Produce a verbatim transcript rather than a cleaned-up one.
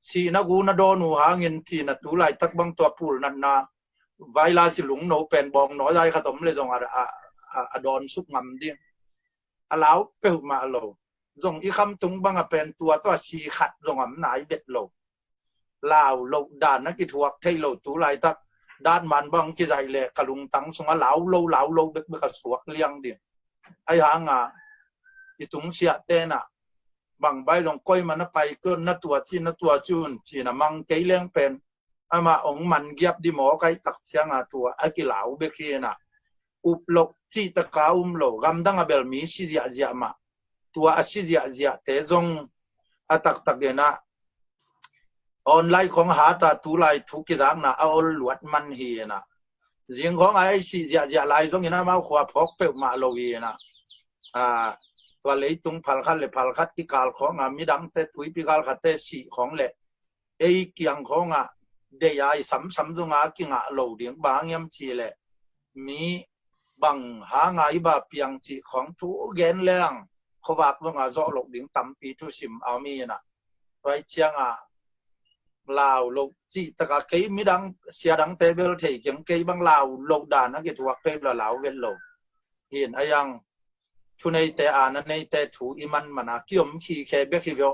Thihna gu na dawn uh hangin thihna tu laitak bang tua pul natna virus i lungno pen bawng nawi zai khat om le zong a, a, a, a dawn suk ngam ding. A lau peuhmah lo. Zong i khamtung bang a pen tua tawh a si khat zong om nai vet lo. Lau loh dan a kithuak thei lo tu laitak. Dan man bang kizaih le ka lungtang sungah lau lo, lau lo bekbek a suak liang ding. Ai hanga i tungsiah tenah bang bai zong koima na pai kei un na tua ci, na tua ci un ci na mang kei leng pen ama ong man giap di maw kai tak cianga tua a kilau bek hi na. Up loh cih taka um lo, gamdang a bel mi si ziahziah mah. Tua a si ziahziah te zong a taktak ina online khong hata tu lai thu kizakna a ol luat man hi ina. Zing khong a ei si ziahziah lai zong ina mau khua phawk peuhmah lo hi ina. A, tua leitung phalkhat le phalkhat kikal khong a midangte tuipi kalkhatte si khong le ei kiang khong a dei a i samsam zong a kingah lo ding bang hiam ci le mi bang hanga i ba piang cih khong thu gen leng khuavak zong a zawh loh ding tampi thusim a om hi ina. Tua hi cianga lau lo cih taka kei midang siadangte bel thei keng kei bang lau lo dan a kithuak kei bel a lau vet lo. Hin a yang thuneite a na neite thu i manmana kiom khikhe bek hi veo.